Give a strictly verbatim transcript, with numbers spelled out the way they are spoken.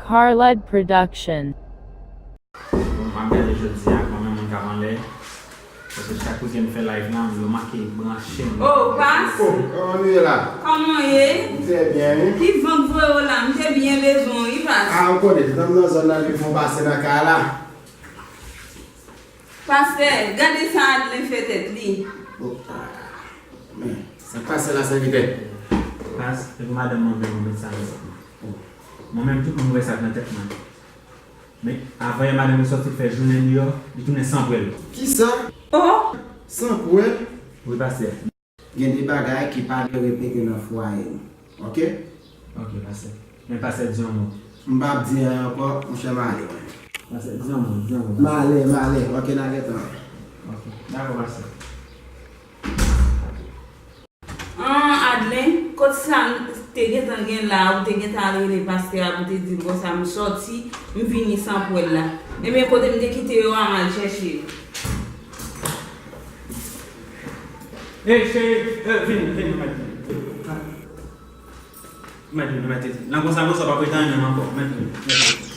Carlud Production. Bon, m ap gade jodi a konbyen moun k ap anlè. Paske chak kote m fè live la, m remake branche m. Oh, ou pase? Oh, kòman nou ye la? Kòman w ye? M trè byen, wi. Ki van k voye w la? M te byen bezwen w, wi, pase. Ah, ou konnen, detan m nan zòn nan, li fè yon pase nan kay la. Pastè, gade sa Adlen fè tèt li. Oh, ah, men, sa k pase la, sèvitè? Pas, se pou madanm mwen vle mwen met sa nan tèt mwen. Mwen menm, tout moun wè sa k nan tèt mwen. Men, avanyè madanm mwen sòti fè jounen deyò, li tounen san pwèl. Kisa? Oh! San pwèl? Wi, pastè. Gen de bagay ki pa dwe repete nan fwaye nou. Oke? Oke, pastè. Men pastè di yon mo. M p ap di anyen ankò, monchè, m ale, mwen. Pastè, di yon mo, di yon mo. M ale, m ale. Oke, n a gentan. Oke. Dakò, pastè. An, Adlen, kot sa m te gentan gen la, ou te gentan al rele pastè a pou te di l konsa m sòti, m vini san pwèl la. Ebyen, kote m te kite yo a, m al chèche yo. Ey, cheri, eh, vin, vin, mèt vin. Mèt vin, mèt vin. Nan konsa, konsa, pa prete anyen menm ankò. Mèt vin, mèt vin.